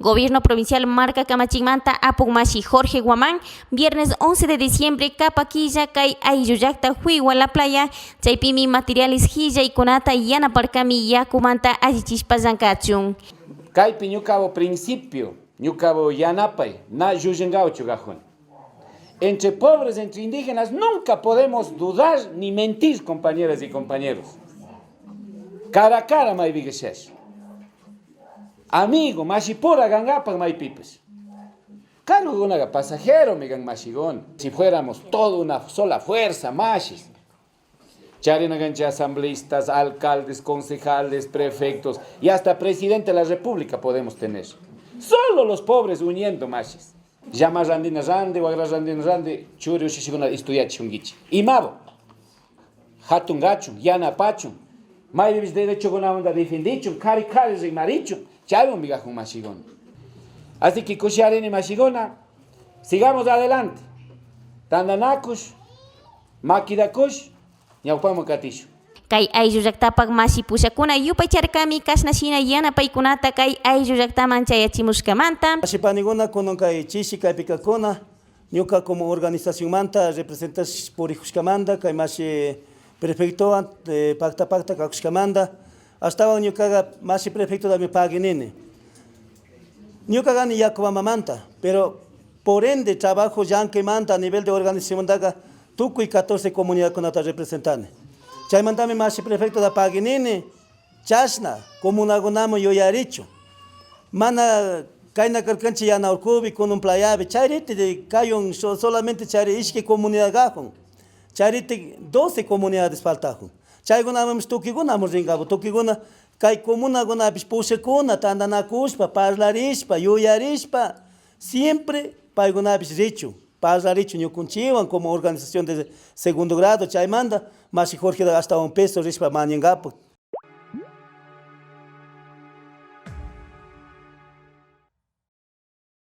Gobierno provincial marka kamachikmanta apuk mashi Jorge Guamán, viernes 11 de diciembre kapaquilla kay ayllullakta Huihua La Playa, chaypimi materiales hillaykunata yanaparkami yakumanta allichishpa llankachun. Kaypi ñukabu principio, ñukabu yanapay, na llullangachu gajun. Entre pobres, entre indígenas, nunca podemos dudar ni mentir, compañeras y compañeros. Cara a cara, maypigashash. Amigo, mashipura gangapak maypipish. Karugunaga pasajero migan mashigón. Si fuéramos toda una sola fuerza, mashis. Charinaganchi asambleístas, alcaldes, concejales, prefectos y hasta presidente de la república podemos tener. Solo los pobres uniendo mashis. Llama randina randi, wagra randina randi, churi ushishiguna estudiachungichi. Imabo, hatun gachun, yanapachun, maypipis derechokunamanta defendichun, kari kari rimarichun, chaywan migajun mashiguna. Así que kushiarini mashiguna, sigamos adelante. Tandanakush, makidakush, ñawpaman katishu. Kay ayllu llaktapak mashi pushakuna yupaycharkami kashna shina yanapaykunata kay ayllu llaktaman chayachimushkamanta. Mashi paniguna kunan kay chishi kaypikakuna ñuka como organizacionmanta representash purijushkamanta kay mashi prefectowan pakta pakta kakushkamanta ashtawan ñukaga mashi prefectodami paguinini. Ñuka gani Yacubamamanta, pero por ende trabajo llankaymanta a nivel de organizacionmantaka tukuy 14 comunidadkunata representani. Chaymantami mashi prefectoda paguinini chashna comunakunaman yuyarichu. Mana kayna karkanchik yana urkupi kunun playapi chayriti kayun solamente chayri ishkay comunidad kajun. Chayriti 12 comunidades faltajun. Chaykunamanpish tukuykunaman rinkapu tukuykuna kay comunakunapish pushakuna tandanakushpa parlarishpa yuyarishpa siempre paykunapish richun parlarichun ñukunchikwan como organización de segundo grado chaymanta mashi Jorge ashtawan peso rishpa mañankapak.